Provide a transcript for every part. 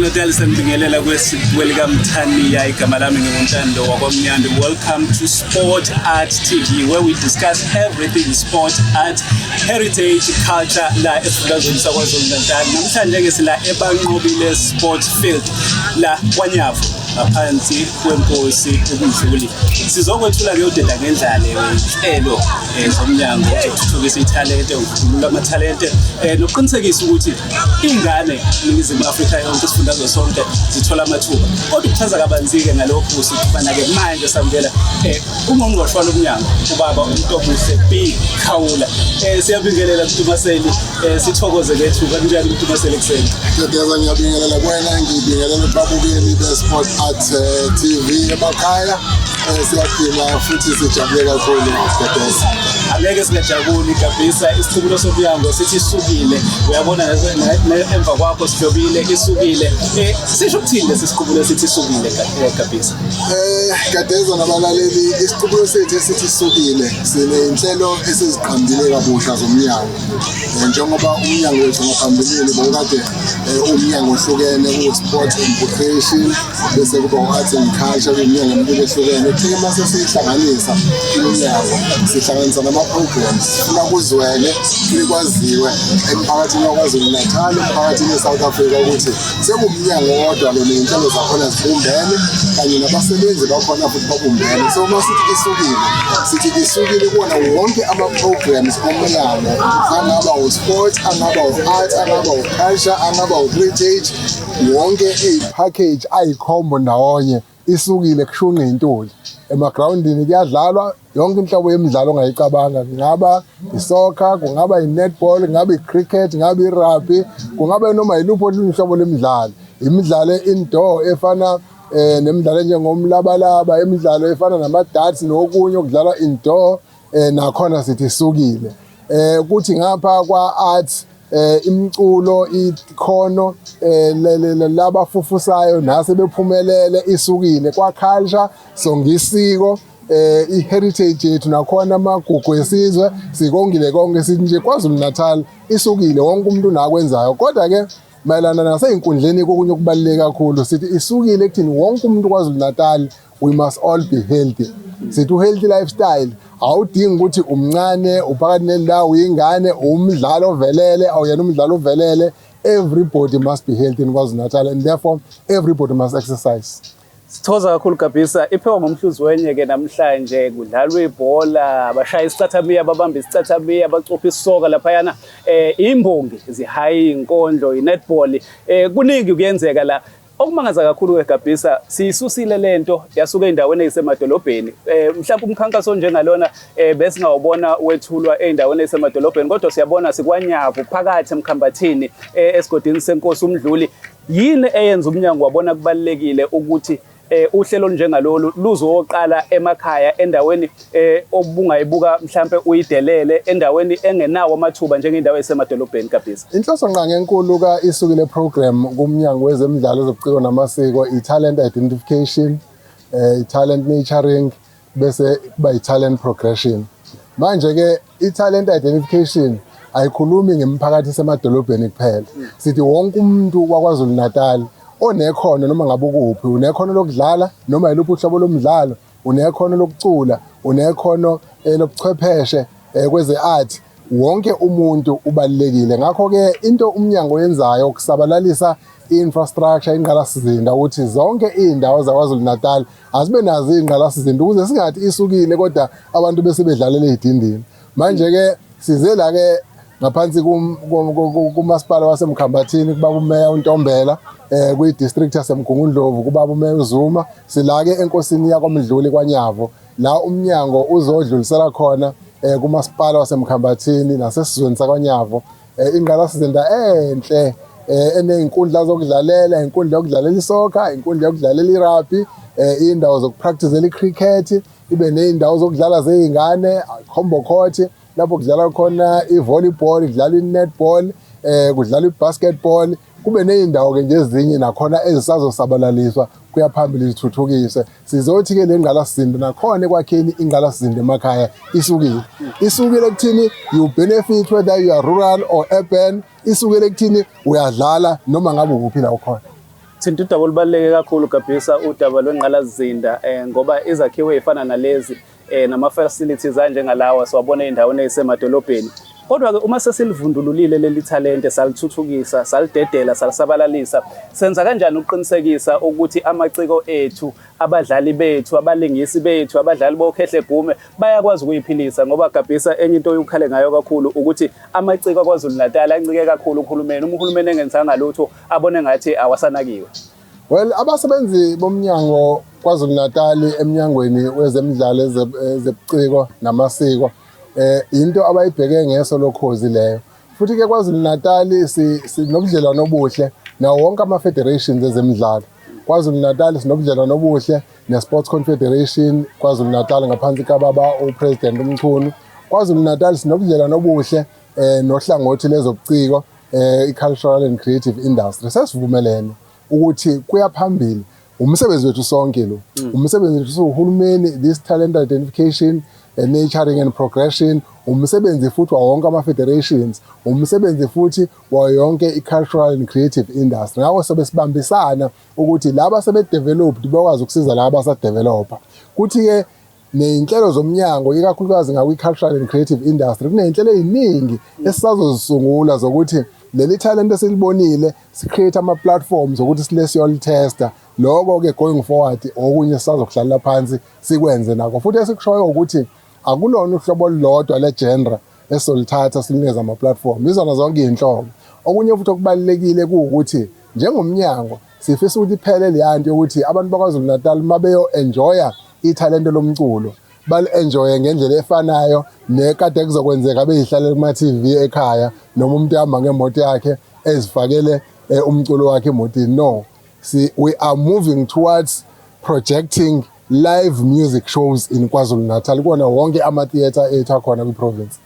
KwaZulu-Natal, sanibingelela kwelikaMthaniya. Igama lami nginguNtando waKwaMnyandu. Welcome to Sport Art TV, where we discuss everything sport, art, heritage, culture la esifundazweni saKwaZulu-Natal. Namhlanje-ke sila eBanqobile Sport Field la kwaNyavu, ngaphansi kwenkosi uMdluli. Sizokwethula-ke udeda ngendlale wey'nhlelo zomnyango zokuthuthukisa ithalente, ukukhulula amathalente, nokuqinisekisa ukuthi iy'ngane iNingizimu Afrika yonke, isifundazwe sonke zithola amathuba. Kodwa ukuchaza kabanzi-ke ngalokhu, sixhumana-ke manje, samukela ungqongqoshe walo mnyango, ubaba uMntomuhle B Khawula. Siyabingelela, Mtumaseli, sithokoze ngethuba. Kunjani, Mtumaseli, ekuseni? Dedeza, ngiyabingelela kuwena, ngibingelela kubabukeli be-Sport Art TV emakhaya. Siyaphila futhi sijabule kakhulu, Dedeza. Angeke singajabuli kabisa. Isiqubulo somnyango sithi isukile. Uyabona emva kwakho sihlobile, isukile. Sisho ukuthini lesi siqubulo sithi isukile, kabisa? Gadeza nabalaleli, isiqubulo sethu esithi isukile siney'nhlelo esiziqambile kabusha zomnyango. Njengoba umnyango wethu ngaphambilini bowukade umnyango ohlukene, ku-sport and recreation, bese kuba u-arts and culture, kuyiminyango emibili ehlukene. Kuthe uma sesiyihlanganisa iminyango, sihlanganisa nama-programs, sifuna kuzwele futhi kwaziwe emphakathini waKwaZulu Natal, emphakathini e-South Africa, ukuthi sekuwumnyango wodwa lo, ney'nhlelo zakhona zibumbene kanye nabasebenzi bakhona futhi babumbene. So uma sithi isukile, sithi isukile kuwona wonke ama-programs omnyango, angaba u-sport, angaba u-art, angaba u-culture, angaba u-heritage, wonke eyi-package ayikhombo ndawonye. Isukile, kushunqa iy'ntuli emagrawundini, kuyadlalwa yonke inhlobo yemidlalo ongayicabanga. Kungaba isoccer, kungaba i-netball, kungaba i-cricket, kungaba i-rugby, kungaba noma yiluphi olunye uhlobo lwemidlalo, imidlalo e-indoor efana nemidlalo enjengomlabalaba, imidlalo efana nama-darts nokunye okudlalwa indoor, nakhona sithi isukile. Kuthi ngapha kwa-arts, imiculo, ikhono labafufusayo nase bephumelele, isukile. Kwa culture, songisiko, i-heritage yethu nakhona, amagugu esizwe, sikongile konke. Sithi nje KwaZulu Natal isukile, wonke umuntu unakwenzayo. Kodwa ke mayelana nasey'nkundleni, kokunye okubaluleke kakhulu, sithi isukile ekuthini wonke umuntu KwaZulu Natal, we must all be healthy. Sithi u-healthy lifestyle awudingi ukuthi umncane, uphakathi nendawo, uyingane, umdlalo ovelele, awuyena umdlalo ovelele. Everybody must be healthy in KwaZulu Natal and therefore everybody must exercise. Sithokoza kakhulu, kabisa. Iphiwa ngomhluzi wenye-ke namhlanje, kudlalwa ibhola, bashaya isicathamiya, babamba isicathamiya, bacupha isoka laphayana, imbongi zihaya iy'nkondlo, i-netball, kuningi kuyenzeka la. Okumangaza kakhulu-ke, Gabhisa, siyisusile lento yasuka ey'ndaweni ey'semadolobheni. Mhlawumbe umkhankaso onjengalona besingawubona wethulwa ey'ndaweni ey'semadolobheni, kodwa siyabona sikwaNyavu, phakathi eMkhambathini, esigodini senkosi uMdluli. Yini eyenza umnyango wabona kubalulekile ukuthi uhlelo olunjengalolu luzoqala emakhaya, endaweni obungayibuka mhlampe uyidelele, endaweni engenawo amathuba njengendawo esemadolobheni, kabisa? Inhloso ngqangi enkulu ka-Isukile program kumnyango wezemidlalo, ezobuciko namasiko, i-talent identification, i-talent nurturing, bese kuba i-talent progression. Manje ke i-talent identification ayikhulumi ngemiphakathi esemadolobheni kuphela. Sithi wonke umuntu waKwaZulu Natal onekhono, noma ngabe ukuphi, unekhono lokudlala noma yiluphi uhlobo lomdlalo, unekhono lokucula, unekhono lobuchwepheshe kweze art, wonke umuntu ubalulekile. Ngakho-ke into umnyango oyenzayo ukusabalalisa i-infrastructure, ingqalasizinda, ukuthi zonke iy'ndawo zaKwaZulu Natal azibe nazo iy'ngqalasizinda, ukuze singathi isukile kodwa abantu bese bedlalela ey'dindini. Manje-ke size la-ke ngaphansi kumasipala waseMkhambathini, kubaba umeya uNtombela, kwi-district yaseMgungundlovu, kubaba umeya uZuma. Sila-ke enkosini yakwaMdluli kwaNyavo, la umnyango uzodlulisela khona kumasipala waseMkhambathini nasesizweni sakwaNyavo ingqalasizinda enhle eney'nkundla zokudlalela, inkundla yokudlalela isoccer, inkundla yokudlalela i-rugby, iy'ndawo zokupracticela i-cricket, ibe ney'ndawo zokudlala zey'ngane, combo court lapho kudlalwa khona i-volleyball, kudlalwa i-netball, kudlalwa i-basketball. Kube ney'ndawo-ke nje ezinye nakhona ezisazosabalaliswa kuya phambili, zithuthukise. Sizothi-ke le ngqalasizinda nakhona ekwakheni ingqalasizinda emakhaya isukile. Isukile ekuthini you benefit whether you are rural or urban. Isukile ekuthini uyadlala noma ngabe ukuphi la ukhona. Thinta udaba olubaluleke kakhulu, Gabhisa, udaba lwengqalasizinda, ngoba izakhiwo ey'fana nalezi nama-facilities anjengalawa siwabona ey'ndaweni ey'semadolobheni. Kodwa-ke uma sesilivundululile leli thalente, salithuthukisa, salidedela, salisabalalisa, senza kanjani ukuqinisekisa ukuthi amaciko ethu, abadlali bethu, abalingisi bethu, abadlali bokhehle gume bayakwazi ukuyiphilisa? Ngoba Gabhisa, enye into oyikhale ngayo kakhulu ukuthi amaciko aKwaZulu Natal ancike kakhulu kuhulumeni. Uma uhulumeni engenzanga lutho, abone ngathi awasanakiwe. Well, abasebenzi bomnyango KwaZulu Natal, eminyangweni wezemidlalo, ezebuciko namasiko, into abayibheke ngeso lokhozi leyo. Futhi ke KwaZulu Natal sinobudlelwano obuhle nawo wonke ama federations ezemidlalo. KwaZulu Natal sinobudlelwano obuhle ne-Sports Confederation KwaZulu Natal ngaphansi kababa uPresident uMchunu. KwaZulu Natal sinobudlelwano obuhle nohlangothi lezobuciko, i-cultural and creative industry. Sesivumelene ukuthi kuya phambili umsebenzi wethu sonke lo, umsebenzi wethu siwuhulumeni, this talent identification, nurturing and progression, umsebenzi futhi wa wonke ama-federations, umsebenzi futhi wayo yonke i-cultural and creative industry. Ngakho sobe sibambisana ukuthi laba sebe-developed bakwazi ukusiza laba abasadevelopa. Kuthi-ke ney'nhlelo zomnyango, ikakhulukazi ngakwi-cultural and creative industry, kuney'nhlelo ey'ningi esisazozisungula zokuthi leli talent esilibonile si-create ama-platforms ukuthi sile siyolithesta. Lokho-ke going forward okunye sisazokuhlalela phansi sikwenze nakho. Futhi esikushoyo ukuthi akulona uhlobo olulodwa le-genre esizolithatha sinikeze ama-platform, izona zonke iy'nhlobo. Okunye futhi okubalulekile kuwukuthi njengomnyango sifisa ukuthi iphele leya nto yokuthi abantu baKwaZulu Natal uma beyo-enjoya ithalente lomculo bali-enjoye ngendlela efanayo nekade kuzokwenzeka beyihlalela kuma-TV ekhaya, noma umuntu ehamba ngemoto yakhe ezifakele umculo wakhe emotini. No, see, we are moving towards projecting live music shows in KwaZulu Natal kuwona wonke ama-theatre ethu akhona kwi-province.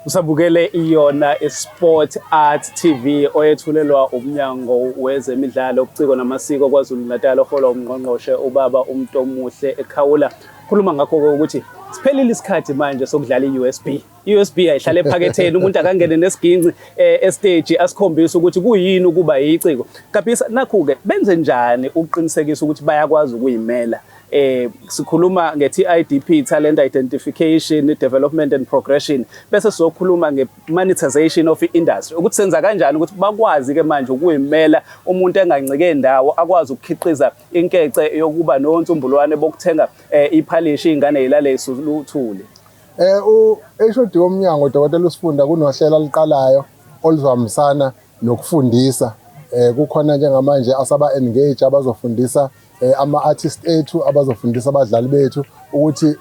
Usabukele iyona iSport Art TV oyethulelwa umnyango wezemidlalo, ubuciko namasiko KwaZulu Natal, oholwa umngqongqoshe ubaba uMntomuhle Khawula. Khuluma ngakho-ke ukuthi siphelile isikhathi manje sokudlala i-USB. I-USB ayihlale ephaketheni, umuntu akangene nesiginci estage asikhombise ukuthi kuyini ukuba yiciko. Kabisa, nakhu-ke benze njani ukuqinisekisa ukuthi bayakwazi ukuyimela? Sikhuluma nge-TIDP, Talent Identification, Development and Progression, bese sizokhuluma nge-monetization of i-industry, ukuthi senza kanjani ukuthi bakwazi ke manje ukuyimela, umuntu engancike indawo, akwazi ukukhiqiza inkece yokuba nonsumbulwane bokuthenga iphalishi, iy'ngane yilale isuthule. U HOD womnyango, Dr. Usifunda, kunohlelo aliqalayo oluzohambisana nokufundisa. Kukhona njengamanje asaba engage abazofundisa ama artist ethu, abazofundisa abadlali bethu ukuthi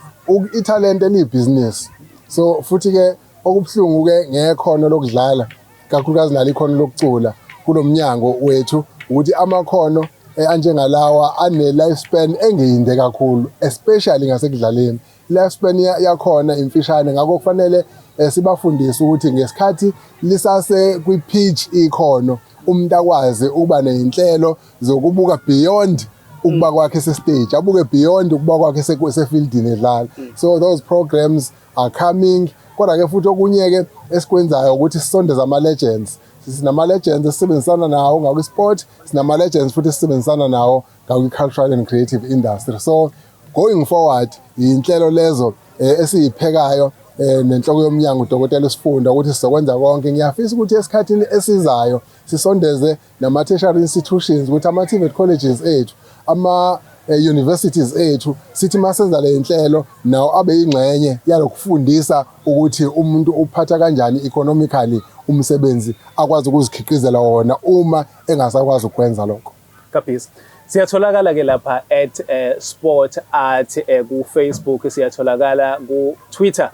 italent eliyibusiness. So futhi ke okubuhlungu ke ngekhono lokudlala, kakhulukazi nalo ikhono lokucula kulomnyango wethu, ukuthi amakhono anjengalawa ane lifespan engeyinde kakhulu, especially ngasekudlaleni. Lifespan yakhona imfishane, ngakho kufanele sibafundise ukuthi ngesikhathi lisase kwi-pitch ikhono, umuntu akwazi ukuba ney'nhlelo zokubuka beyond ukuba kwakhe se-stage, abuke beyond ukuba kwakhe sefieldini edlala. So those programs are coming. Kodwa-ke futhi okunye-ke esikwenzayo ukuthi sisondeze ama-legends. Sinama-legends esisebenzisana nawo ngakwi-sport, sinama-legends futhi esisebenzisana nawo ngakwi-cultural and creative industry. So going forward iy'nhlelo lezo esiyiphekayo nenhloko yomnyango, udokotela Usifunda, ukuthi sizokwenza konke. Ngiyafisa ukuthi esikhathini esizayo sisondeze nama-tertiary institutions, ukuthi ama-TVET colleges ethu, ama-universities ethu, sithi masenza le nhlelo nawo abe yingxenye yalokufundisa ukuthi umuntu uphatha kanjani economically umsebenzi akwazi ukuzikhiqizela wona uma engasakwazi ukwenza lokho. Kabisa. Siyatholakala ke lapha at Sport Art ku Facebook, siyatholakala ku Twitter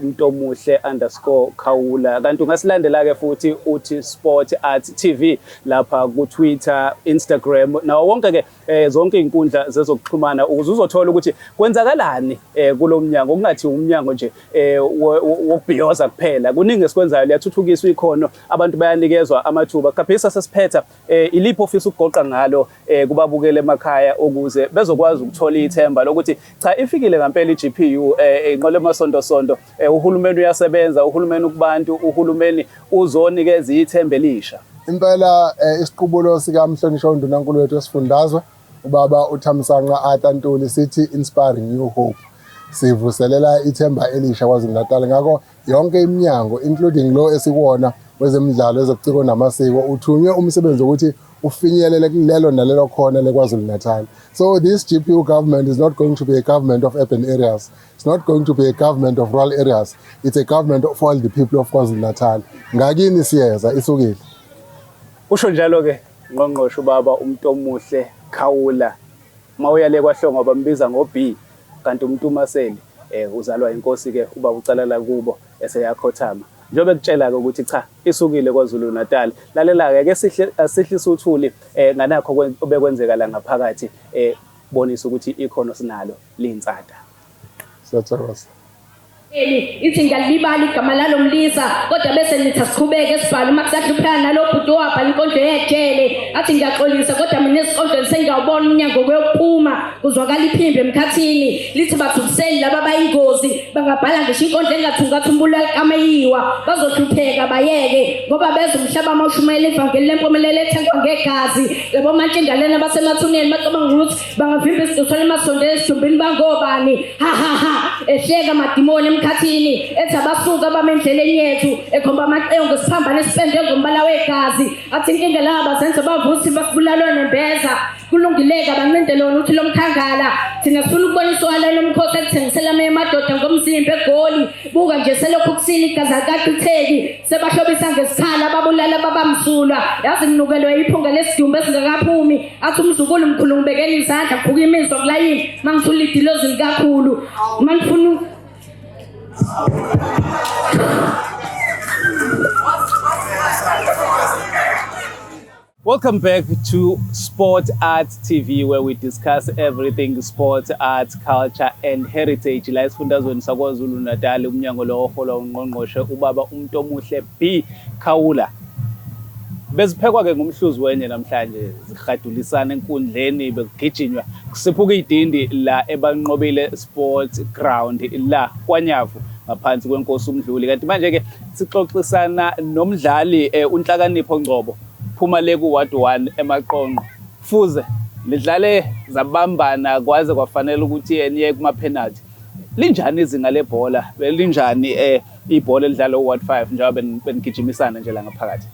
@Mntomuhle_Khawula, kanti ungasilandela ke futhi uthi Sport Art TV lapha ku Twitter, Instagram nawo wonke ke zonke izinkundla zezokuxhumana, ukuze uzothola ukuthi kwenzakalani kulo mnyango. Kungathi umnyango nje wokubhiyoza kuphela, kuningi esikwenzayo, liyathuthukiswa ikhono, abantu bayanikezwa amathuba. Kabisa, sesiphetha, iliphi ofisa ukugoqa ngalo kubabukele emakhaya ukuze bezokwazi ukuthola ithemba lokuthi cha, ifikile ngempela iGPU, inqola emasonto sonto, uhulumeni uyasebenza, uhulumeni kubantu, uhulumeni uzonikeza ithemba elisha? Impela isiqubulo sikaMhlonishwa uNdunankulu wethu wesifundazwe ubaba uThamsanqa Arthur Ntuli sithi inspiring new hope. Sivuselela ithemba elisha KwaZulu-Natal. Ngakho yonke iminyango, including lo esikuwona wezemidlalo, ezobuciko namasiko, uthunywe umsebenzi wokuthi ufinyelele kulelo nalelo khona leKwaZulu-Natal. So this GPU government is not going to be a government of urban areas. It's not going to be a government of rural areas. It's a government of all the people of KwaZulu-Natal. Ngakini siyeza, isukile. Usho njalo-ke ngqongqoshe ubaba uMntomuhle Khawula. Mawuya le kwaHlongwa bambiza ngo-B, kanti uMntumaseli uzalwa inkosi-ke ubaba ucalala kubo eseyakhothama. Njengoba ekutshela-ke ukuthi cha, isukile KwaZulu Natal. Lalela-ke ke sihle asihlise uthuli nganakho obekwenzeka la ngaphakathi, bonisa ukuthi ikhono sinalo liyinsada. Siyathokoza. Eli ithi ngiyalibala igama lalo mlisa, kodwa bese nithi asiqhubeke sibhale uma kusahluphana nalo bhuti owabhala inkondlo yejele. Athi ngiyaxolisa, kodwa mina esinkondlweni sengiyawubona umnyango kuyophuma. Kuzwakala iphimbo emkhathini lithi bathukiseni laba bayingozi, bangabhala ngisho inkondlo engathungathi umbulali kameyiwa, bazohlupheka bayeke ngoba beza umhlaba amawushumayela ivangeli lempumelelo ethengwa ngegazi. Labo mantshingaleni abasemathuneni bacabanga ukuthi bangavimba isiduswane emasondela esidumbini, bangobani? Ha ha ha, ehleka amadimoni emkhathini, ethi abasuka bame endleleni yethu, ekhomba amaqewu ngesiphambano esipendwe ngombala wegazi. Athi inkinga laba bazenze bavusi basibulalwe nembeza. Kulungileka bancinde lona uthi lomkhangala, thina sifuna ukubona iswala lomkhosi ekuthengisela amanye amadoda ngomzimba eGoli. Buka nje selokhu kusile igazi alikachitheki, sebahlobisa ngesikhala ababulala babamsulwa. Yazi nginukelwe iphunga lesidumbu esingakaphumi. Athi umzukulu mkhulu ngibekela izandla, kuphuka imizwa kulayini mangithula idilozi likakhulu mangifuna. Welcome back to Sport Art TV, where we discuss everything sport, art, culture and heritage. La esifundazweni saKwaZulu Natal, umnyango lo oholwa ungqongqoshe ubaba uMntomuhle B Khawula. Beziphekwa ke ngumhluzi wenye namhlanje, zihadulisana enkundleni, bekugijinywa kusiphuka idindi la eBanqobile Sports Ground la kwaNyavu ngaphansi kwenkosi uMdluli. Kanti manje ke sixoxisana nomdlali uNhlakanipho Ngcobo, phuma le ku Ward 1 eMaqonqo. Fuze lidlale zabambana kwaze kwafanele ukuthi niye kuma penalty. Linjani izinga lebhola? Belinjani ibhola elidlalwa u Ward 5 njengoba benigijimisana nje la ngaphakathi?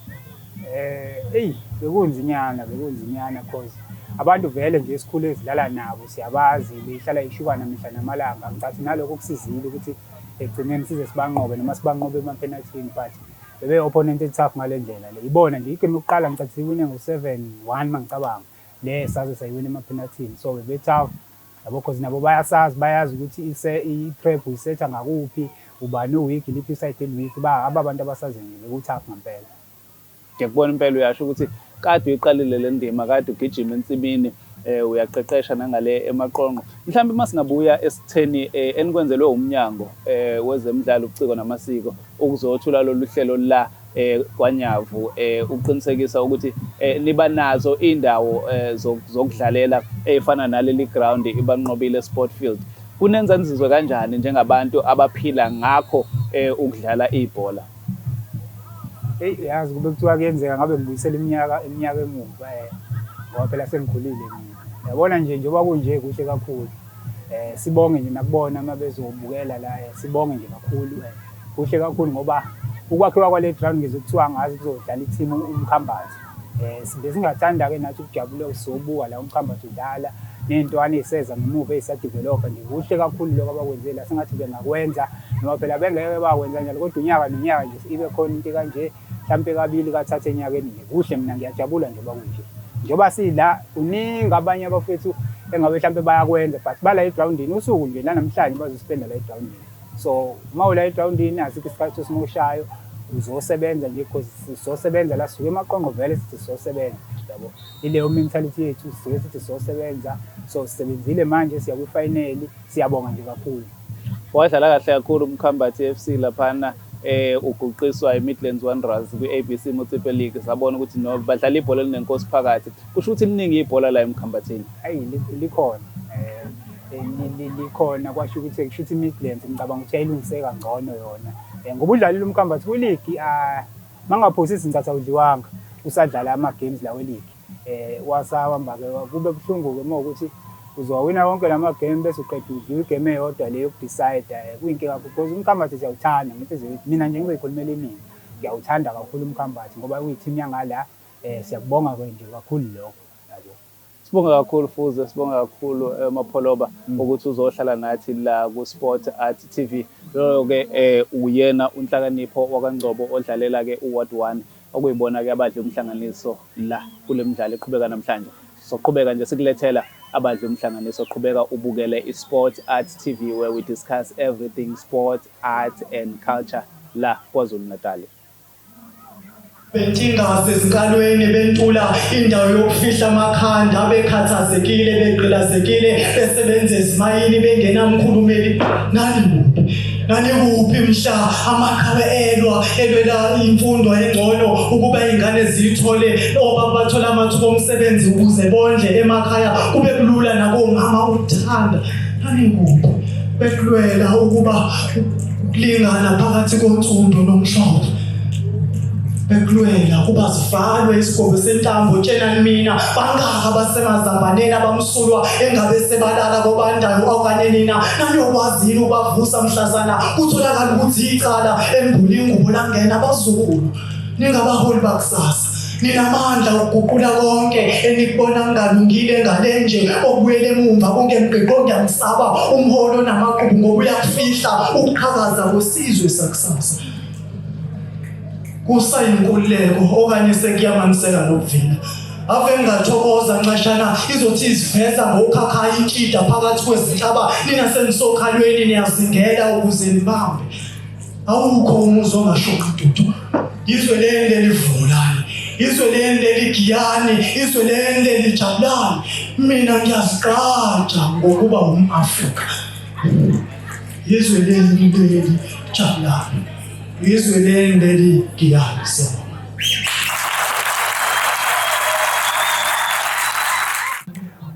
Eyi, bekunzinyana, bekunzinyana cause abantu vele nje esikhule ezidlala nabo siyabazi, behlala ishukana mihla namalanga. Ngicathi nalokho kusizile ukuthi ekugcineni size sibanqobe noma sibanqobe ema-penalty, but bebe opponent e-tough ngale ndlela le. Ibona nje igame yokuqala ngicathi siwine ngo-7-1 mangicabanga, le saze sayiwina ema-penalty, so bebe tough yabo, cause nabo bayasazi, bayazi ukuthi i-trap uyisetha ngakuphi, ubani o-weak, iliphi i-side eli-weak, ba ababantu abasaziyo nje, beku-tough ngempela. Ngiyakubona impela uyasho ukuthi kade uyiqalile le ndima, kade ugijima ensimini, uyaqeqesha nangale eMaqonqo. Mhlawumbe uma singabuya esitheni enikwenzelwe umnyango wezemidlalo, ubuciko namasiko ukuzothula lolu hlelo la kwaNyavu, uqinisekisa ukuthi niba nazo indawo zokudlalela ezifana naleli ground iBanqobile Sport Field. Kunenza nizizwe kanjani njengabantu abaphila ngakho ukudlala ibhola? Eyi, yazi kube kuthiwa kuyenzeka ngabe ngibuyisela iminyaka emuva, ngoba phela sengikhulile mina. Yabona nje njengoba kunje kuhle kakhulu. Sibonge nje nakubona uma bezobukela la, sibonge nje kakhulu, kuhle kakhulu ngoba ukwakhiwa kwale ground ngizwe kuthiwa ngazi kuzodlala i-team uMkhambathi. Besingathanda-ke nathi ukujabula sizobuka la uMkhambathi udlala ney'ntwana ey'seza ngemuva ey'sadevelopha nje. Kuhle kakhulu lokho abakwenzile la, sengathi bengakwenza noma phela bengeke bakwenza njalo, kodwa unyaka nonyaka nje ibe khona into kanje mhlampe kabili kathathu enyakeni nje. Kuhle, mina ngiyajabula njengoba kunje. Njengoba sila kuningi abanye abafethu engabe mhlampe bayakwenza, but bala egrawundini usuku nje lanamhlanje bazospenda la egrawundini. So uma ula egrawundini asikho isikhathi osimoshayo, uzosebenza nje because sizosebenza la, sisuke eMaqonqo vele sithi sizosebenza yabo. Ileyo mentality yethu, sisuke sithi sizosebenza, so sisebenzile manje siya kwi-final, siyabonga nje kakhulu. Wadlala kahle kakhulu uMkhambathi FC laphana, uguqiswa iMidlands Wanderers kwi-ABC Motsepe League. Sabona ukuthi no badlala ibhola elinenkosi phakathi. Kusho ukuthi liningi ibhola la eMkhambathini. Ayi, likhona, likhona, kwasho ukuthi kusho ukuthi iMidlands ngicabanga ukuthi yayilungise kangcono yona, ngoba udlalile uMkhambathi kwi-league, mangaphosisi ngicathi awudliwanga. Usadlala ama-games lawa eligi. Wasahamba-ke kube buhlungu-ke uma ukuthi uzowawina wonke lama game bese uqeda udliwa igame eyodwa le yokudecide kuyinkinga kakhulu because uMkhambathi siyawuthanda ngenhliziyo yethu. Mina nje ngizoyikhulumela imina, ngiyawuthanda kakhulu uMkhambathi ngoba uyi-team yangala siyakubonga-ke nje kakhulu lokho yabo. Sibonge kakhulu Fuze, sibonge kakhulu Mapholoba ukuthi uzohlala nathi la ku Sport Art TV. Loyo ke uyena uNhlakanipho wakaNgcobo odlalela ke uWard 1 okuyibona ke abadle umhlanganiso la kule midlalo eqhubeka namhlanje. Soqhubeka nje sikulethela abadle umhlanganiso. Qhubeka ubukele iSport Art TV where we discuss everything sport, art and culture la KwaZulu Natal. Bentingaze ezinkalweni bentula indawo yokufihla amakhanda bekhathazekile begqilazekile besebenza ezimayini bengenamkhulumeli. Nani kuphi? Nani kuphi mhla amaqhawe elwa elwela imfundo engcono ukuba izingane ziyithole obaba bathola amathuba omsebenzi ukuze bondle emakhaya kube kulula nakomama ukuthanda. Nani kuphi bekulwela ukuba ukulingana phakathi konsundu nomhlophe bekulwela kuba zivalwe isigobe sentambo tshenani mina bangaka abasemazambaneni abamsulwa engabe sebalala kobandayo okanye nina naniyokwazini ukubavusa mhlazana kutholakala ukuthi icala embula ingubo langena abazukulu ningabaholi bakusasa ninamandla okuguqula konke enikubona kungalungile ngale nje okubuyela emumva kungemgqigqo ngiyamsaba umholo onamagqubu ngoba uyakufihla ukuqhakaza kwesizwe sakusasa kusayinkululeko okanye sekuyamaniseka nokuvina ave ngingathokoza nxashana izothi iziveza ngokhakhayi intshida phakathi kwezinhlaba nina senisokhalweni niyazingela ukuze nibambe Awukho umuzi ongashoqi dudu. Izwe leni lelivulani. Izwe leni leligiyani, izwe leni lelijabulani. Mina ngiyazigqaja ngokuba umAfrika. Izwe leni lelijabulani. Izwe leni leligiyani siyabonga.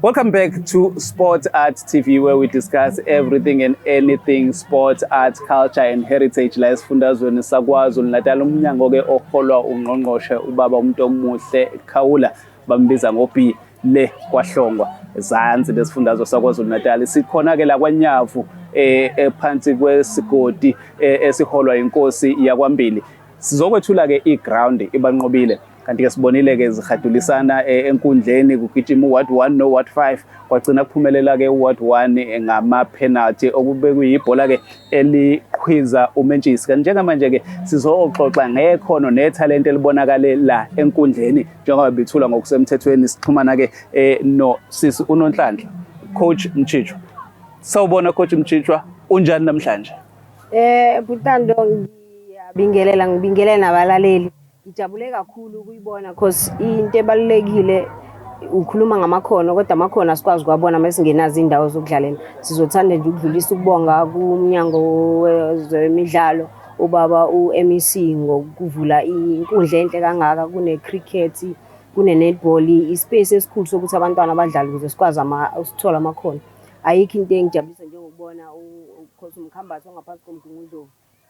Welcome back to Sport Art TV where we discuss everything and anything sport, art, culture and heritage la esifundazweni saKwaZulu Natal. Umnyango ke oholwa ungqongqoshe ubaba umuntu omuhle Khawula bambiza ngo B le kwaHlongwa ezansi lesifundazwe saKwaZulu Natal. Sikhona ke la kwaNyavu ephansi kwesigodi esiholwa inkosi yakwaMbili. Sizokwethula ke iground ibanqobile kanti ke sibonile ke zihadulisana enkundleni kugijima uWard 1 no Ward 5 kwagcina kuphumelela ke uWard 1 ngama penalty okube kuyibhola ke eliqhwiza umentshisi. Kanti njengamanje ke sizoxoxa ngekhono nethalente elibonakale la enkundleni njengoba bethula ngokusemthethweni. Sixhumana ke no sisi uNonhlanhla Coach Mchichwa. Sawubona Coach Mchichwa, unjani namhlanje? Butando ngiyabingelela, ngibingelela nabalaleli. Ngijabule kakhulu ukuyibona cause into ebalulekile ukhuluma ngamakhono kodwa amakhono asikwazi ukuwabona uma singenazo iy'ndawo zokudlalela. Sizothanda nje ukudlulisa ukubonga kumnyango wezemidlalo ubaba u-MEC ngokuvula inkundla enhle kangaka kune-cricket, kune-netball, ispace esikhulu sokuthi abantwana badlale ukuze sikwazi ukuthola amakhono. Ayikho into engijabulisa njengokubona cause uMkhambathi ongaphansi koMgungundlovu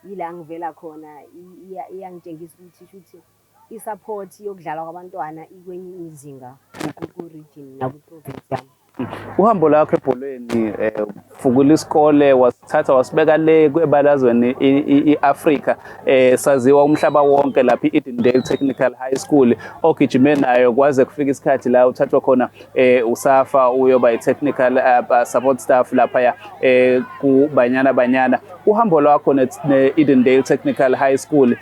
yila ngivela khona iyangitshengisa ukuthi shuthi i-support yokudlala kwabantwana ikwenye izinga ku-region naku-province yami. Uhambo lakho ebholweni fukula isikole wasithatha wasibeka le ebalazweni i-Afrika saziwa umhlaba wonke lapha i-Edendale Technical High School ogijime nayo kwaze kufika isikhathi la uthathwa khona usafa uyoba i-technical support staff laphaya ku Banyana Banyana. Uhambo lwakho ne-Edendale Technical High School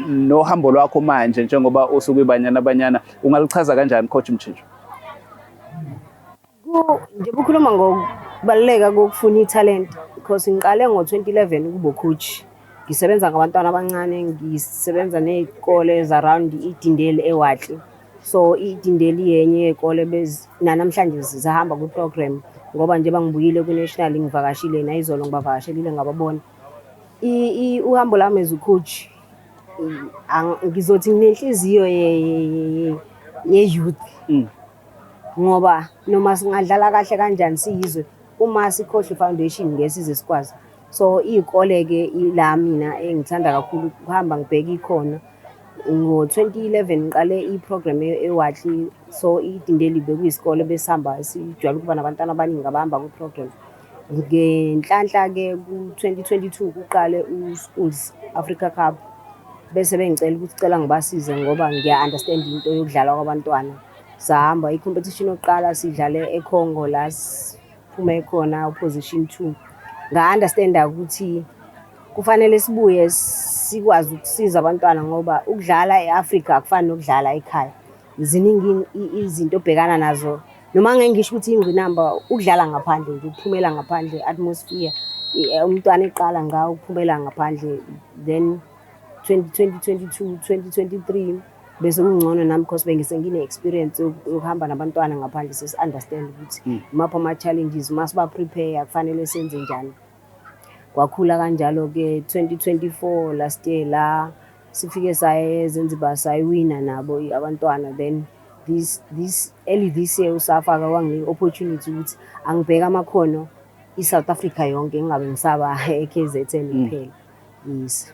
nohambo lwakho manje njengoba usukuyiBanyana Banyana ungalichaza kanjani Coach Mchichwa? Njengoba ukhuluma ngokubaluleka kokufuna ithalente because ngiqale ngo-2011 ukuba coach ngisebenza ngabantwana abancane ngisebenza ney'kole around iEdendale eWatley. So iEdendale yenye yey'kole nanamhlanje zisahamba kwi-program ngoba njengoba ngibuyile kwi-national ngivakashile nayizolo ngibavakashelile ngababona. Uhambo lami as u-coach ngizothi nginenhliziyo ye-youth ngoba noma singadlala kahle kanjani siyizwe uma sikhohlwa i-foundation ngeke size sikwazi. So iy'kole-ke ila mina engithanda kakhulu ukuhamba ngibheke ikhono. Ngo-2011 ngiqale i-program eWatli, so iDindeli bekuyisikole besihamba sijwayele ukuba nabantwana abaningi abahamba kwi-program. Ngenhlanhla-ke ku-2022 kuqale u-Schools Africa Cup, bese bengicela ukuthi cela ngibasize ngoba ngiya-understand into yokudlala kwabantwana. Sahamba i-competition yokuqala sidlale eCongo, la siphume khona position 2. Nga-understand-a ukuthi kufanele sibuye sikwazi ukusiza abantwana ngoba ukudlala e-Afrika akufani nokudlala ekhaya. Ziningi izinto obhekana nazo, noma ngeke ngisho ukuthi ingqinamba, ukudlala ngaphandle nje, ukuphumela ngaphandle, atmosphere, umntwana eqala ngawo ukuphumela ngaphandle. Then 2022, 2023 bese kungcono nami because bengise ngine-experience yokuhamba nabantwana ngaphandle, sesi-understand ukuthi imaphi ama-challenges, uma siba-prepare kufanele senze njani. Kwakhula kanjalo-ke. 2024, last year, la sifike saye eZanzibar, sayiwina nabo abantwana. Then this early this year usafaka wanginika opportunity ukuthi angibheke amakhono i-South Africa yonke, ngingabe ngisaba e-KZN kuphela. Yes.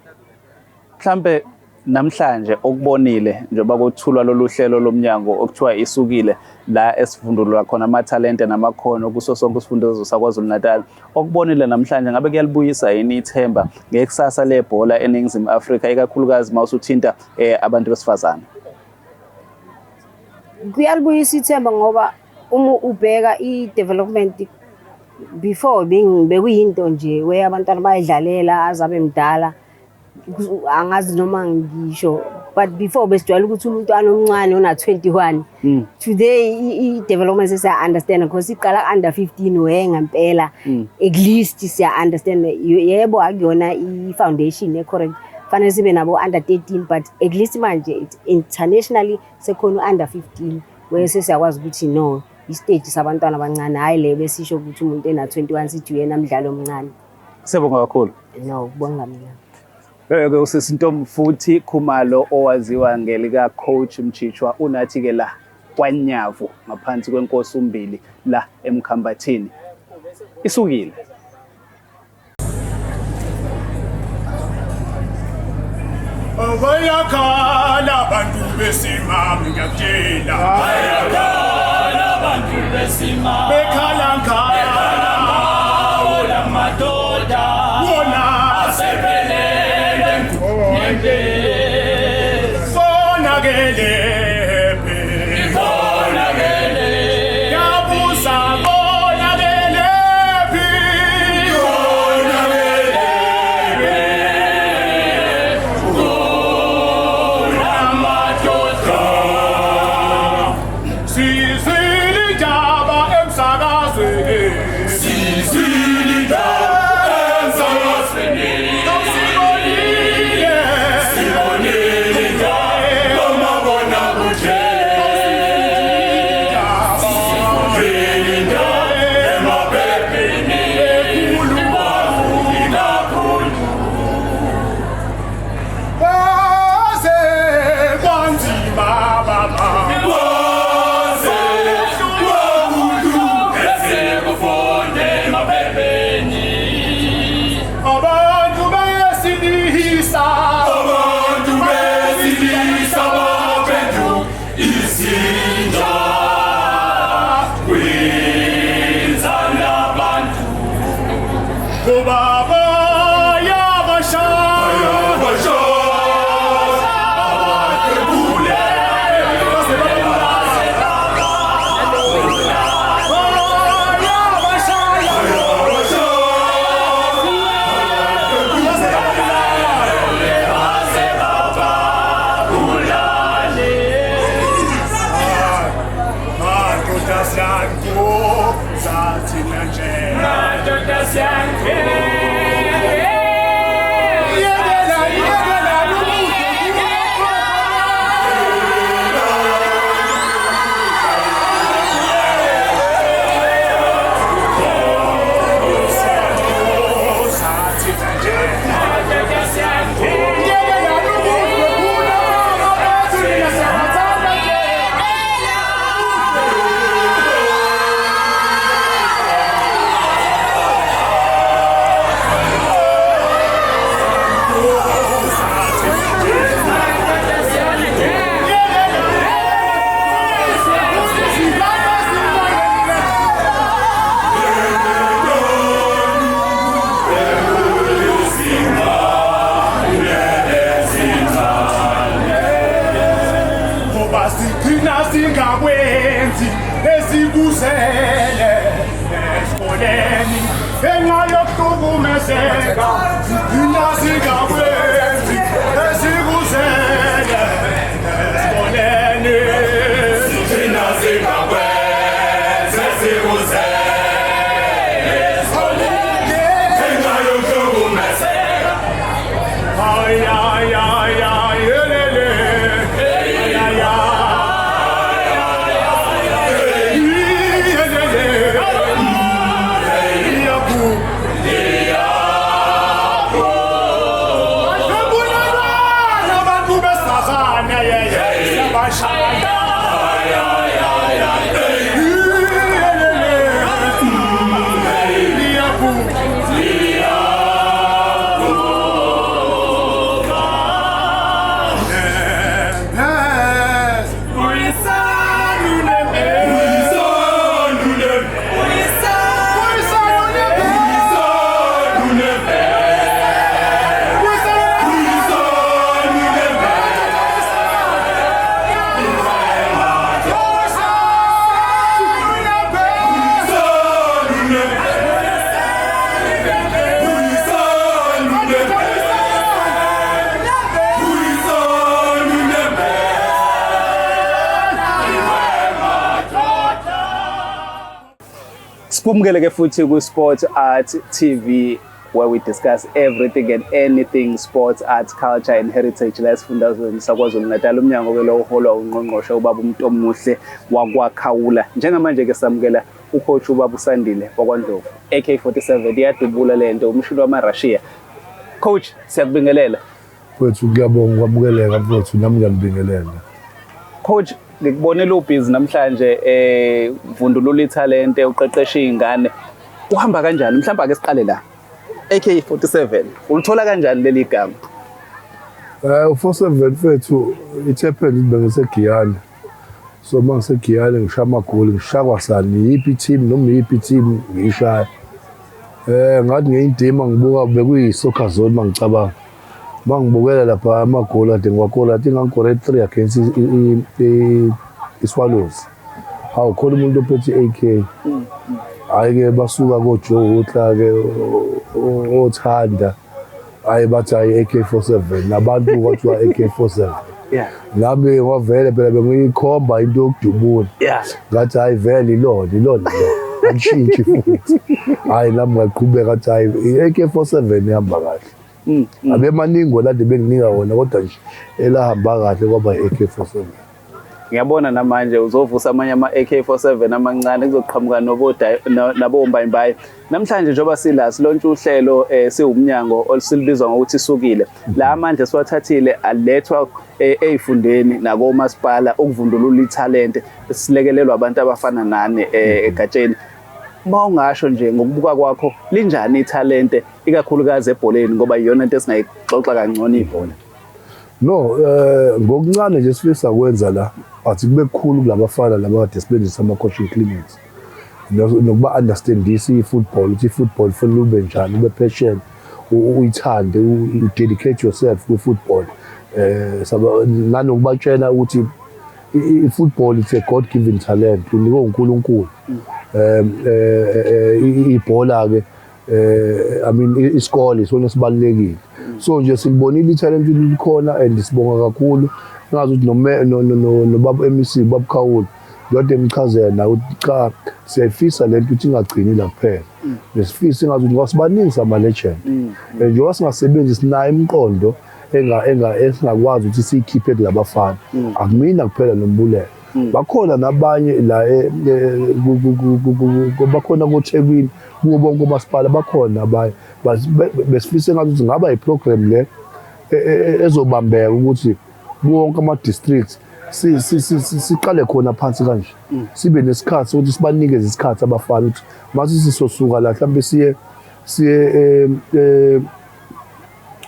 Mhlambe namhlanje okubonile njengoba kuthulwa lolu hlelo lomnyango okuthiwa Isukile, la esivundulula khona amathalente namakhono kuso sonke isifundazwe saKwaZulu Natal, okubonile namhlanje ngabe kuyalibuyisa yini ithemba ngekusasa lebhola eNingizimu Afrika, ikakhulukazi uma usuthinta abantu besifazane? Kuyalibuyisa ithemba ngoba uma ubheka i-development before, bekuyinto nje we abantwana bayidlalela azabe mdala, angazi noma ngisho, but before besijwayele ukuthi umntwana omncane ona-21. Today i-development sesiya-understand because iqala under 15 we ngempela. At least siya-understand, yebo, akuyona i-foundation e-correct, fanele sibe nabo under 13, but at least manje it's internationally sekhona u-under 15 where sesiyakwazi ukuthi no, i-stage sabantwana abancane, hhayi le besisho ukuthi umuntu ena-21 sithi uyena mdlalo omncane. Siyabonga kakhulu. No, kubonga mina. Loyo-ke usisi Ntombifuthi Khumalo owaziwa ngelika Coach Mchichwa, unathi-ke la kwaNyavu ngaphansi kwenkosi uMbili la eMkhambathini. Isukile. Bayakhala abantu besimame, ngiyakutshela. Bayakhala abantu besimame. Bekhala ngawo lamadoda wona asephelele konakele. Konakele. Yabuza, konakele phi? Konakele. Madoda. Sizwile indaba emsakazweni. Sizwile indaba emsakazweni. Sibonile. Sibonile indaba kumabonakude. Sibonile indaba emaphepheni. Kakhulu. Kwaze kwanzima baba. Kwaze kwabuhlungu esikufunde emaphepheni. Abantu besilisa. Abantu besilisa baphenduka izinja kwizanabantu. Kuba bayabashaya. Bayabashaya, abadlwengule. Bayabashaya. Madoda siyankoza thina nje. Madoda. Yekela, yekela lubude. Yekela lubude kuna mama bethu, nina siyabathanda nje. Singakwenzi esikuzele esikoleni ngenxa yokuhlukumezeka. Thina singakwenzi esikuzele esikoleni. Thina singakwenzi esikuzele esikoleni ngenxa yokuhlukumezeka. Ay, ay, ay, ay, elele. Ay, ay, ay, ay, ay, elele. Iyaku, iyaku. Badlwengulelwana abantu besifazane, yeye, siyabashaya. Ay, ay, ay, ay, elele. Iyaku, iyaku. Sikumukele ke futhi ku Sport Art TV, where we discuss everything and anything sports, art, culture and heritage la esifundazweni saKwaZulu Natal. Umnyango ke lo uholwa ungqongqoshe ubaba uMntomuhle wakwaKhawula. Njengamanje ke samukela ucoach ubaba uSandile wakwaNdlovu, AK47, iyadubula lento, umshini wamaRussia. Coach, siyakubingelela. Mfethu, ngiyabonga ukwamukeleka mfethu, nami ngiyanibingelela. Coach, ngikubonela ubhizi namhlanje, vundulula ithalente, uqeqesha izingane. Uhamba kanjani? Mhlawumbe ake siqale la. AK47, ulithola kanjani leli gama? U47 mfethu, it happened bengisegiyane. So uma ngisegiyane ngishaya amagoli, ngishaya kwasani, yiphi team noma yiphi team ngiyishaya. Ngathi ngeyindima ngibuka bekuyi-soccer zone mangicabanga. Mangibukela lapha amagoli ade ngiwakora, I think ngangikore 3 against i-Swallows. Hawu, khona umuntu ophethe i-AK. Hhayi-ke basuka ko-Joe Hutler-ke othanda. Hhayi bathi hhayi AK47, nabantu kwathiwa AK47. Nami ngavele phela bengiyikhomba into yokudubula. Ngathi hhayi vele ilona ilona lo. Angishintshi futhi. Hhayi nami ngaqhubeka ngathi hhayi i-AK47 ihamba kahle. Abe maningi wona ade benginika wona, kodwa nje elahamba kahle kwaba i-AK47. Ngiyabona namanje uzovusa amanye ama-AK47 amancane, kuzoqhamuka nabombayimbayi. Namhlanje njengoba sila silontsha uhlelo siwumnyango olusilibizwa ngokuthi Sukile. La amandla siwathathile alethwa ey'fundeni nakomasipala ukuvundulula ithalente, silekelelwa abantu abafana nani egatsheni. Uma ungasho nje ngokubuka kwakho, linjani ithalente ikakhulukazi ebholeni, ngoba iyona into esingayixoxa kangcono, ibhola? No, ngokuncane nje sifisa kwenza la, athi kube kukhulu kulabafana laba kade sibenzisa ama-coaching clinics. Nokuba understandisa i-football, ukuthi i-football kufanele ube njani, ube passion, uyithande, u-dedicate yourself kwi-football. Nanokubatshela ukuthi i-football, it's a God given talent, unikwe uNkulunkulu. Ibhola ke, I mean, isikole isona sibalulekile. So nje silibonile i-talent likhona and sibonga kakhulu. Ngazi ukuthi nobaba MEC, baba Khawula, kade emchazela naye ukuthi cha, siyayifisa lento ukuthi ingagcini la kuphela. Besifisa ngazi ukuthi ngoba sibaningi ama-legend. Njengoba singasebenzi sinayo imiqondo enga enga esingakwazi ukuthi siyikhiphe kulabafana. Akumina kuphela nombulelo. Bakhona nabanye la bakhona koThekwini, kuwo bonke omasipala bakhona abanye. Besifisa ngathi ukuthi ngaba i-program le ezobambeka ukuthi wonke ama-districts siqale khona phansi kanje, sibe nesikhathi sokuthi sibanikeze isikhathi abafana ukuthi mase sisosuka la mhlawumbe siye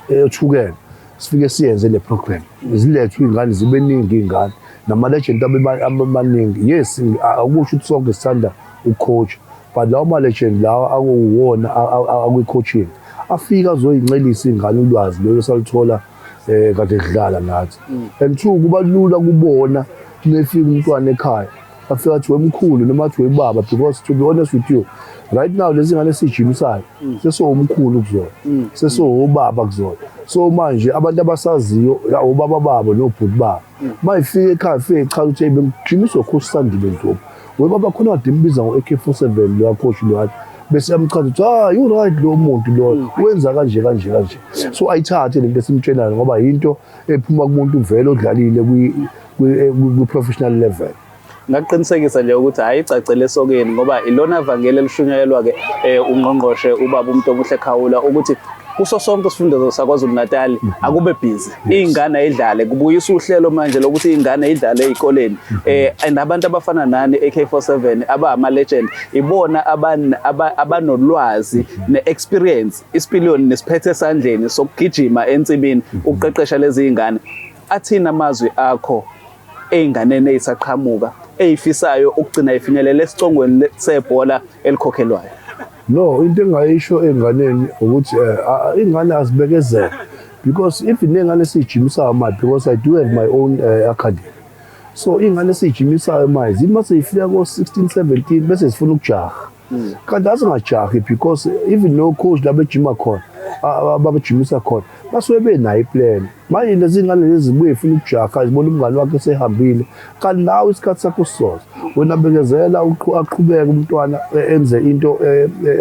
eThukela, sifike siyenze le program, zilethwe iy'ngane zibe ningi, iy'ngane nama-legend abe maningi. Yes, akusho ukuthi sonke sithanda ukucoach, but lawo ma-legend lawa akuwona akwi-coaching afike azoyincelisa iy'ngane ulwazi lolo saluthola kade kudlala nathi. And two, kuba lula kubona Mefika umntwana ekhaya, afika athi wemkhulu noma athi webaba, because to be honest with you, right now lezi ngane esijimisayo sesowumkhulu kuzona, sesowubaba kuzona. So manje abantu abasaziyo obaba babo nobhuti babo, mayifika ekhaya fike echaza ukuthi, "Hey, bengijimiswa coach Sandile Ndlovu, webaba khona kade imbiza ngo-AK47 loya coach loya," bese yamchaza ukuthi, "Ah, you right, lo muntu lo wenza kanje kanje kanje." So ayithathe lento esimtshelayo ngoba yinto ephuma kumuntu vele odlalile kwi-professional level. Ngaqinisekisa nje ukuthi hayi, icacele esokeni, ngoba ilona vangeli elishunyayelwa-ke ungqongqoshe ubaba uMntomuhle Khawula ukuthi kuso sonke isifundazwe saKwaZulu Natal akube busy, iy'ngane ayidlale. Kubuyisa uhlelo manje lokuthi iy'ngane idlale ey'koleni, and abantu abafana nani AK47 abama-legend ibona abanolwazi ne-experience, isipiliyoni nesiphethe esandleni sokugijima ensimini ukuqeqesha lezi y'ngane. Athini amazwi akho ey'nganeni ey'saqhamuka ey'fisayo ukugcina ifinyelela esicongweni sebhola elikhokhelwayo? No, into engayisho enganeni ukuthi ingane azibekezele, because if inengane esiyijimisayo manje, because I do have my own academy, so ingane esiyijimisayo manje zithi mase zifika ko-16 17 bese zifuna ukujaha, kanti azingajahi, because even no coach la bejima khona, ababejimisa khona, basuke benayo iplan. Manje lezi ngane lezi zibuye zifuna ukujaha, zibona umngane wakhe esehambile, kanti nawe isikhathi sakho sizoza. Wena bekezela, aqhubeke umntwana, enze into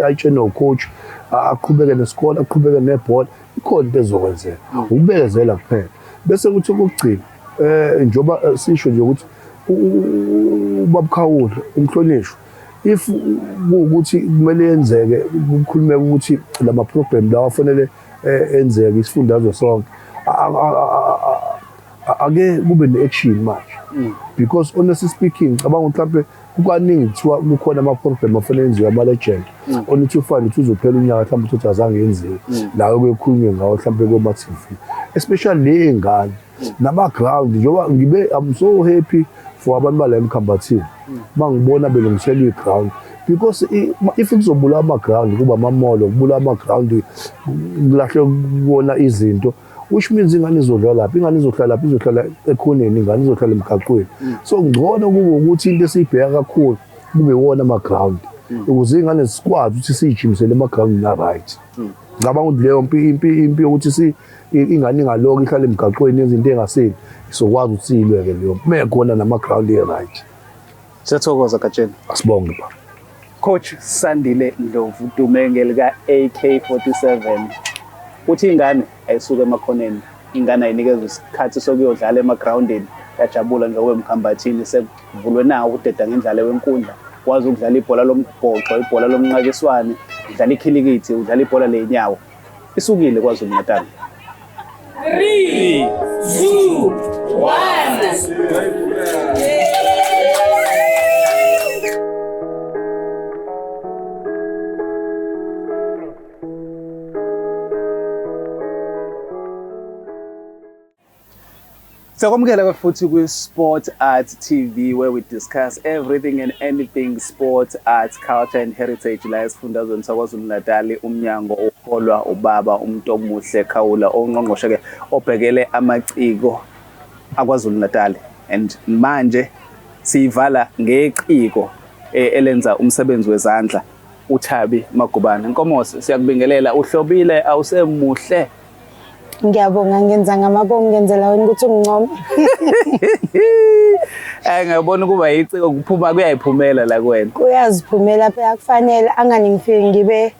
ayitshene ucoach, aqhubeke nesikole, aqhubeke nebhola, ikhona into ezokwenzeka, ukubekezela kuphela. Bese kuthi okokugcina, njengoba sisho nje ukuthi ubaba Khawula umhlonishwa, if kuwukuthi kumele yenzeke, kukhulumeke ukuthi lama program lawa afanele enzeke isifundazwe sonke, ake kube ne-action manje, because honestly speaking, cabanga mhlawumbe kukaningi kuthiwa kukhona ama-program afanele enziwe ama-legend, only to find ukuthi uzophela unyaka mhlawumbe uthi azange yenziwe lawo kuyekhulunywe ngawo mhlawumbe koma-TV, especially le ngane nama-ground. Njengoba ngibe, I'm so happy for abantu bala eMkhambathini uma ngibona belungiselwa i-ground, because if kuzobulawa ama-ground, kuba amamolo, kubulawa ama-ground, kulahlwe kuwona izinto, which means ingane izodlala lapha, ingane izohlala lapha, izohlala ekhoneni, ingane izohlala emgaqweni. So ngcono kube ukuthi into esiyibheka kakhulu kube iwona ama-ground, ukuze iy'ngane sikwazi ukuthi siyijimisele ema-ground na-right. Ngicabanga ukuthi leyo mpi, impi yokuthi ingane ingaloku ihlale emgaqweni yenze into engaseni, sizokwazi ukuthi siyilweke leyo mpi mekhona nama-ground e-right. Siyathokoza, Gatsheni. Asibonge, baba. Coach Sandile Ndlovu dume lika AK47 uthi ingane ayisuke emakhoneni, ingane ayinikezwe isikhathi sokuyodlala emagroundini. Yajabula nje eMkhambathini sekuvulwe nawo udeda ngendlala wenkundla, wazi ukudlala ibhola lombhoxo, ibhola lomnqakiswane, udlala ikhilikithi, udlala ibhola ley'nyawo. Isukile KwaZulu Natal. 3, 2, 1. Siyakwamukela futhi kwi-Sport Art TV, where we discuss everything and anything sport, art, culture and heritage la esifundazweni saKwaZulu Natal. Umnyango uholwa ubaba uMntomuhle Khawula, ongqongqoshe ke obhekele amaciko akwaZulu Natal, and manje siyivala ngeciko elenza umsebenzi wezandla, uThabi Magubane Nkomose. Siyakubingelela, uhlobile, awusemuhle. Ngiyabonga, ngenza ngamabomu, ngenzela wena ukuthi ungincome. Ngiyabona ukuba yiciko kuphuma, kuyayiphumela la kuwena. Kuyaziphumela phela, kufanele angani ngifike ngibe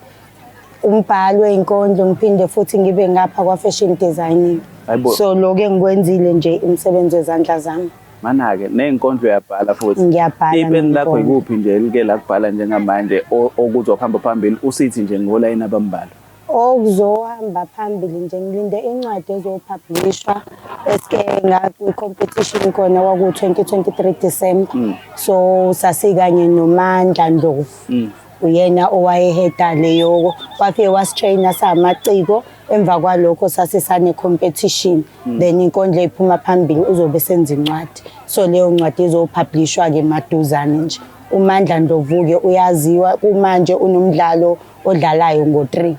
umbhali wey'nkondlo, ngiphinde futhi ngibe ngapha kwa-fashion designing. Hayibo. So lokhu engikwenzile nje imisebenzi wezandla zami. Mana-ke ney'nkondlo uyabhala futhi? Ngiyabhala Ipeni lakho ney'nkondlo. ikuphi nje elike lakubhala njengamanje okuzohamba phambili, usithi nje ngolayini abambalwa? Okuzohamba phambili nje, ngilinde incwadi ezopublishwa esike ngakwi-competition khona, kwaku-2023 December. So sasikanye noMandla Ndlovu. Uyena owayeheda leyo, wafike wasitraina samaciko, emva kwalokho sase sane competition, then inkondlo ephuma phambili uzobe senza incwadi. So leyo ncwadi izopublishwa ke maduzane nje. UMandla Ndlovu-ke uyaziwa kumanje, unomdlalo odlalayo ngo-3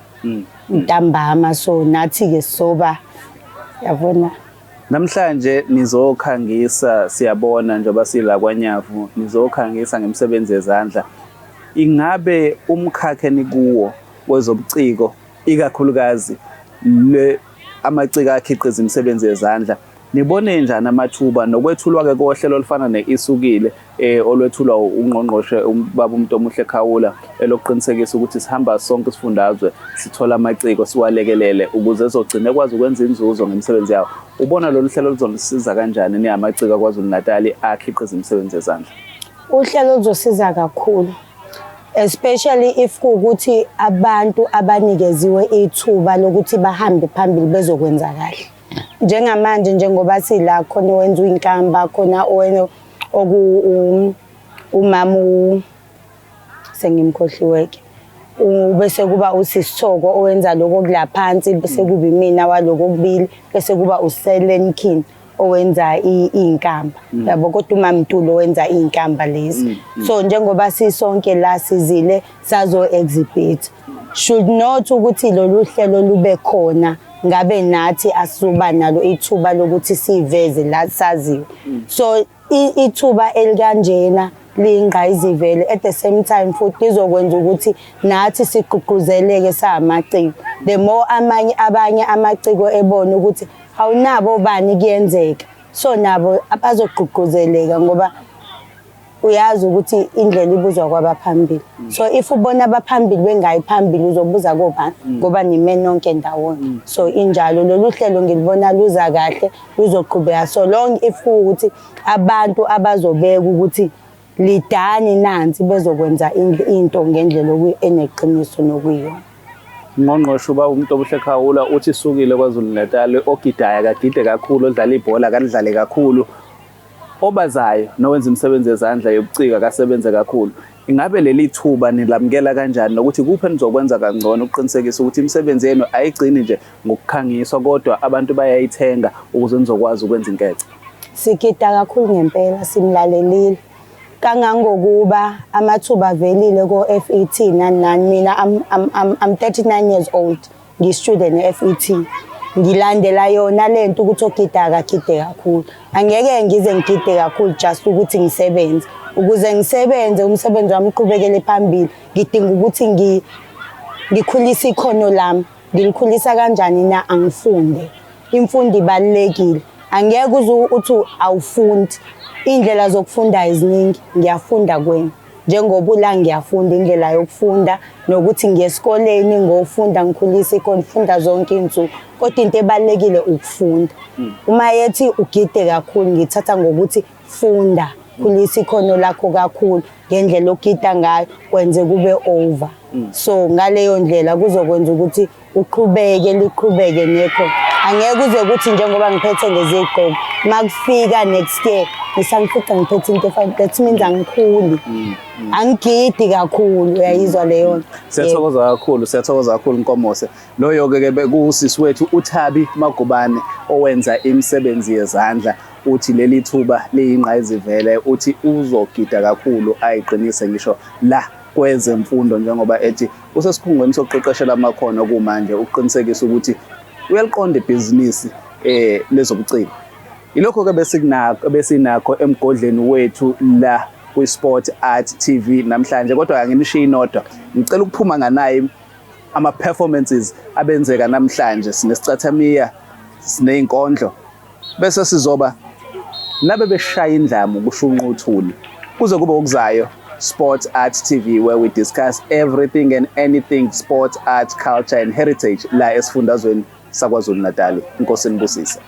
ntambama, so nathi-ke soba yabona. Namhlanje nizokhangisa, siyabona njengoba sila kwaNyavu, nizokhangisa ngemisebenzi yezandla. Ingabe umkhakha enikuwo wezobuciko, ikakhulukazi le amaciko akhiqiza imisebenzi yezandla, nibone njani amathuba nokwethulwa-ke kohlelo olufana ne-Isukile olwethulwa ungqongqoshe ubaba uMntomuhle Khawula, elokuqinisekisa ukuthi sihamba sonke isifundazwe sithola amaciko siwalekelele ukuze ezogcina ekwazi ukwenza inzuzo ngemisebenzi yawo. Ubona lolu hlelo luzonisiza kanjani niyamaciko aKwaZulu-Natali akhiqiza imisebenzi yezandla? Uhlelo luzosiza kakhulu, especially if kuwukuthi abantu abanikeziwe ithuba lokuthi bahambe phambili bezokwenza kahle. Njengamanje njengoba sila khona owenza uyinkamba, khona owen oku umama sengimkhohliwe-ke, bese kuba usisithoko owenza lokho okula phansi, bese kuba imina waloko okubili, bese kuba uSelenkin owenza iy'nkamba, yabo. Kodwa uMamntulo wenza iy'nkamba lezi. So njengoba sisonke la sizile sazo-exhibit, should not ukuthi lolu hlelo lube khona ngabe nathi asuba nalo ithuba lokuthi siveze la saziwe. So ithuba elikanjena liyingqayizivele, at the same time futhi lizokwenza ukuthi nathi sigqugquzeleke samaciko. The more amanye abanye amaciko ebona ukuthi awunabo bani kuyenzeka, so nabo abazogqugquzeleka, ngoba uyazi ukuthi indlela ibuzwa kwabaphambili. So if ubona abaphambili bengayi phambili, uzobuza kobani? Ngoba nime nonke ndawonye. So injalo, lolu hlelo ngilibona luza kahle, luzoqhubeka so long if kuwukuthi abantu abazobeka ukuthi lidani nansi bezokwenza into ngendlela eneqiniso nokuyiyona. Ngqongqoshe uba uMntomuhle Khawula uthi isukile KwaZulu Natal, ogidayo akagide kakhulu, odlala ibhola akalidlale kakhulu, obazayo nowenza imisebenzi yezandla yobuciko akasebenze kakhulu. Ingabe leli thuba nilamukela kanjani, nokuthi kuphi enizokwenza kangcono ukuqinisekisa ukuthi imisebenzi yenu ayigcini nje ngokukhangiswa kodwa abantu bayayithenga ukuze nizokwazi ukwenza inkece? Sigida kakhulu ngempela, simlalelile kangangokuba amathuba avelile ko-FET nani nani. Mina I'm 39 years old, ngiyi-student e-FET, ngilandela yona lento ukuthi ogida akagide kakhulu. Angeke ngize ngigide kakhulu just ukuthi ngisebenze. Ukuze ngisebenze, umsebenzi wami uqhubekele phambili, ngidinga ukuthi ngikhulise ikhono lami. Ngilikhulisa kanjani na? Angifunde. Imfundo ibalulekile. Angeke uze uthi awufundi. Iy'ndlela zokufunda eziningi. Ngiyafunda kwena njengoba ula, ngiyafunda indlela yokufunda nokuthi ngiye esikoleni ngofunda, ngikhulise ikhono, ngifunda zonke iy'nsuku. Kodwa into ebalulekile ukufunda. Uma yethi ugide kakhulu, ngithatha ngokuthi funda, khulisa ikhono lakho kakhulu ngendlela ogida ngayo, kwenze kube over. So ngaleyo ndlela kuzokwenza ukuthi uqhubeke, liqhubeke nekho. Angeke kuze kuthi njengoba ngiphethe lezi iy'gqoko, makufika next year ngisangifica ngiphethe into efana, that means angikhuli, angigidi kakhulu. Uyayizwa leyo nto? Siyathokoza kakhulu, siyathokoza kakhulu, Nkomose. Loyo-ke ke bekusisi wethu uThabi Magubane owenza imisebenzi yezandla. Uthi leli thuba liyingqayizivele, uthi uzogida kakhulu ayiqinise ngisho la kwezemfundo, njengoba ethi usesikhungweni sokuqeqeshela amakhono kumanje ukuqinisekisa ukuthi uyaliqonda ibhizinisi lezobuciko. Ilokho ke besinakho besinakho emgodleni wethu la kwi-Sport Art TV namhlanje, kodwa anginishiyi nodwa. Ngicela ukuphuma nganaye ama-performances abenzeka namhlanje. Sinesicathamiya, sineyinkondlo, bese sizoba nabe beshaya indlamu kushunqa uthuli. Kuze kube okuzayo, Sport Art TV, where we discuss everything and anything sport, art, culture and heritage la esifundazweni saKwaZulu Natal. Inkosi nibusise.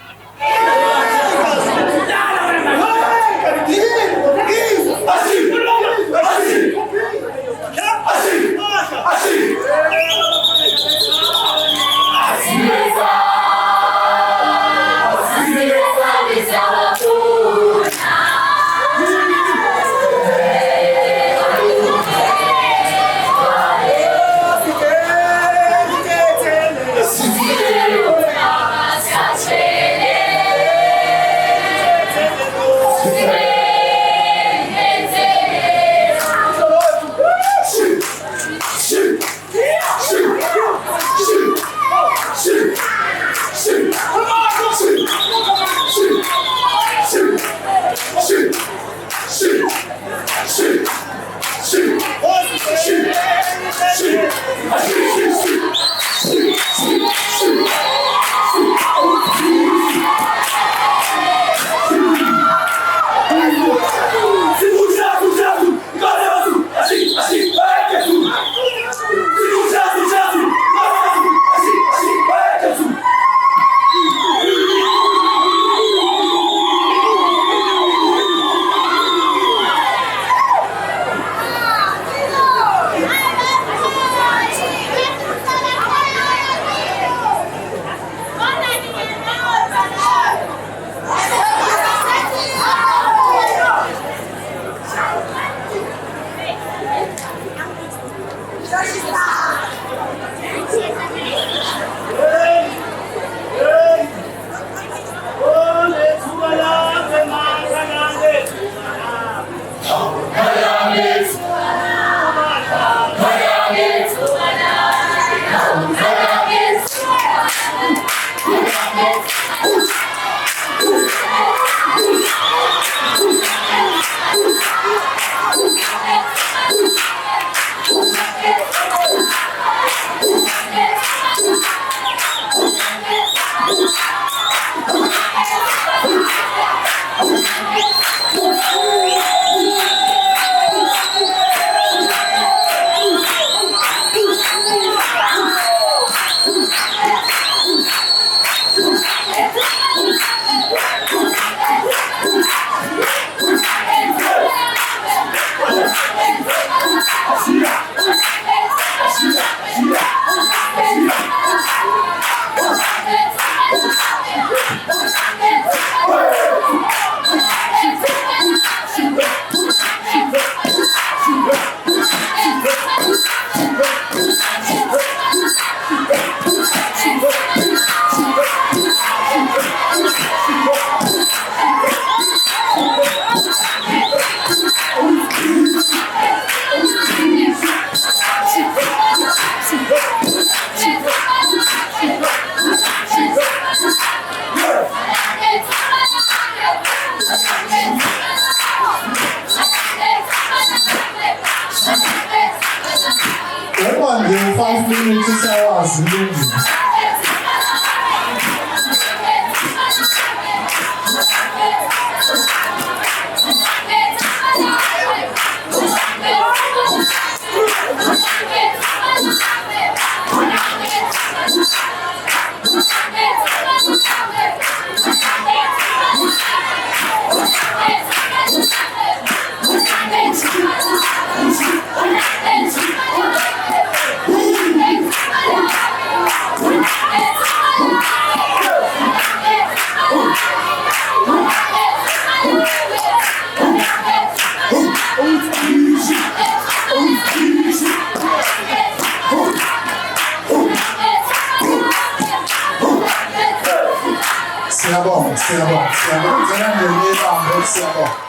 nje u-5 minutes usawazi, kulungile. Siyabonga, siyabonga, siyabonga. Ngicela nje niyibambe, siyabonga.